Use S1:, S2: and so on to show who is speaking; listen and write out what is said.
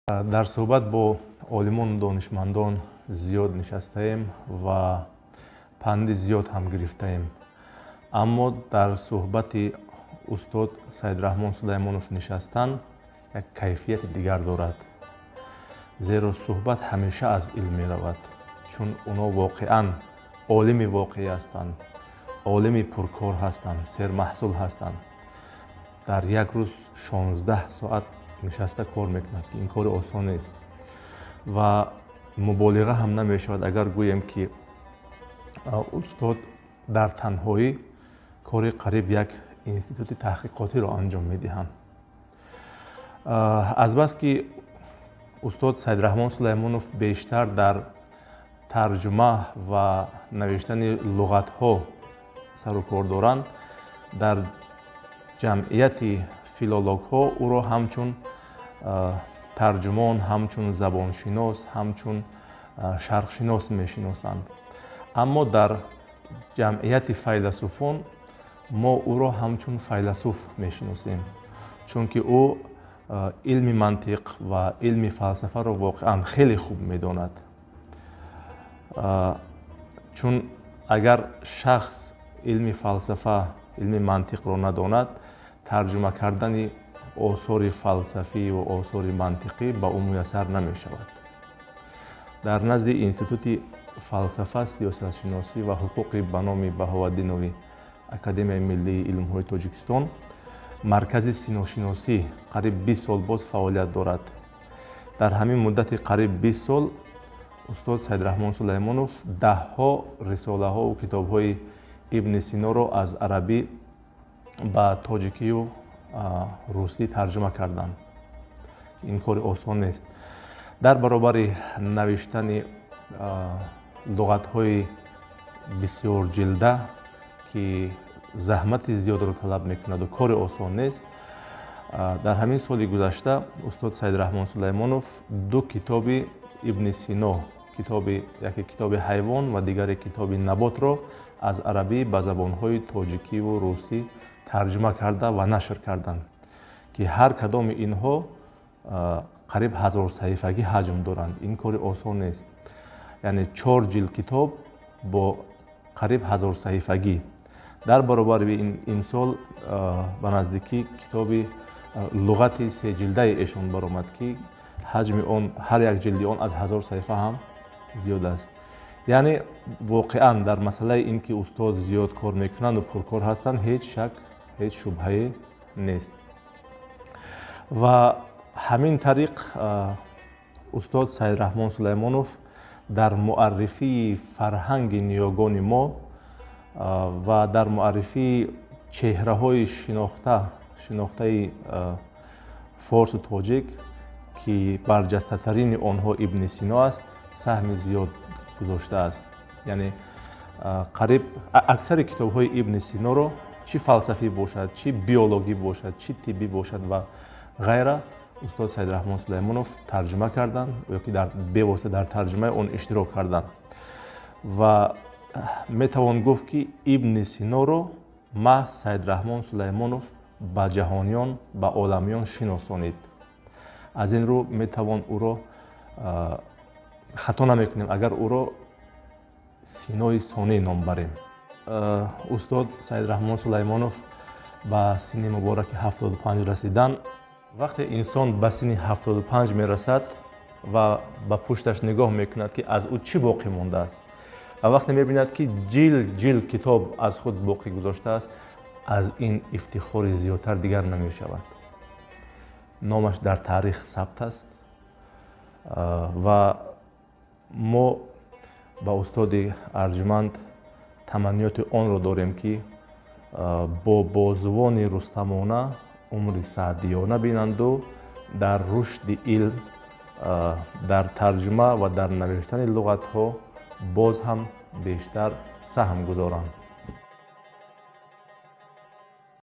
S1: Дар суҳбат бо олимону донишмандон зиёд нишастаем ва панди зиёд ҳам гирифтаем, аммо дар суҳбати устод Саидраҳмон Сулаймонов нишастан як кайфияти дигар дорад, зеро суҳбат ҳамеша аз илм меравад, чун оно воқеан олими воқеӣ ҳастанд, олими пуркор ҳастанд, сермаҳсул ҳастанд. Дар як рӯз 16 соат нишаста кор мекунад, ки ин кори осон нест ва муболиға ҳам намешавад, агар гӯем, ки устод дар танҳоӣ кори қариб як институти таҳқиқотиро анҷом медиҳанд. Азбаски устод Саидраҳмон Сулаймонов бештар дар тарҷума ва навиштани луғатҳо сару кор доранд, дар ҷамъияти филологҳо ӯро ҳамчун тарҷумон, ҳамчун забоншинос, ҳамчун шарқшинос мешиносанд. Аммо дар ҷамъияти файласуфон мо ӯро ҳамчун файласуф мешиносем, чунки ӯ илми мантиқ ва илми фалсафаро воқеан хеле хуб медонад. Чун агар шахс илми фалсафа, илми мантиқро надонад, тарҷума кардани осори фалсафӣ ва осори мантиқӣ ба ӯ муяссар намешавад. Дар назди Институти фалсафа, сиёсатшиносӣ ва ҳуқуқи ба номи Баҳоваддинови Академияи миллии илмҳои Тоҷикистон Маркази синошиносӣ қариб 20 сол боз фаъолият дорад. Дар ҳамин муддати қариб 20 сол устод Саидраҳмон Сулаймонов даҳҳо рисолаҳову китобҳои Ибни Синоро аз арабӣ ба тоҷикию русӣ тарҷума карданд. Ин кори осон нест. Дар баробари навиштани луғатҳои бисёрҷилда, ки заҳмати зиёдро талаб мекунаду кори осон нест, дар ҳамин соли гузашта устод Саидраҳмон Сулаймонов ду китоби Ибни Сино, китоби яке китоби ҳайвон ва дигаре китоби наботро аз арабӣ ба забонҳои тоҷикиву русӣ тарҷума карда ва нашр карданд, ки ҳар кадоми инҳо қариб 1000 саҳифагӣ ҳаҷм доранд. Ин кори осон нест, яъне чор ҷилд китоб бо қариб 1000 саҳифагӣ. Дар баробари ин, имсол ба наздикӣ китоби луғати сеҷилдаи эшон баромад, ки ҳаҷми он, ҳар як ҷилди он аз 1000 саҳифа ҳам зиёд аст. Яъне воқеан дар масъалаи ин ки устод зиёд кор мекунанду пуркор ҳастанд, ҳеҷ шак, ҳеҷ шубҳае нест. Ва ҳамин тариқ устод Саидраҳмон Сулаймонов дар муаррифии фарҳанги ниёгони мо ва дар муаррифии чеҳраҳои шинохтаи форсу тоҷик, ки барҷастатарини онҳо Ибни Сино аст, саҳми зиёд гузоштааст. Яъне қариб аксари китобҳои Ибни Синоро, чӣ фалсафӣ бошад, чӣ биологӣ бошад, чӣ тиббӣ бошад ва ғайра, устод Саидраҳмон Сулаймонов тарҷума карданд ё ки бевосита дар тарҷумаи он иштирок карданд. Ва метавон гуфт, ки Ибни Синоро маҳз Саидраҳмон Сулаймонов ба ҷаҳониён, ба оламиён шиносонид. Аз ин рӯ метавон ӯро, хато намекунем, агар ӯро Синои Сонӣ ном барем. Устод Саидраҳмон Сулаймонов ба синни мубораки 75 расидан. Вақте инсон ба синни 75 мерасад ва ба пушташ нигоҳ мекунад, ки аз ӯ чӣ боқӣ мондааст, ва вақте мебинад, ки ҷилд ҷилд китоб аз худ боқӣ гузоштааст, аз ин ифтихори зиёдтар дигар намешавад. Номаш дар таърих сабт аст ва мо ба устоди арҷуманд таманниёти онро дорем, ки бо бозувони рустамона умри саъдиёна бинанду дар рушди илм, дар тарҷума ва дар навиштани луғатҳо боз ҳам бештар саҳм гузоранд.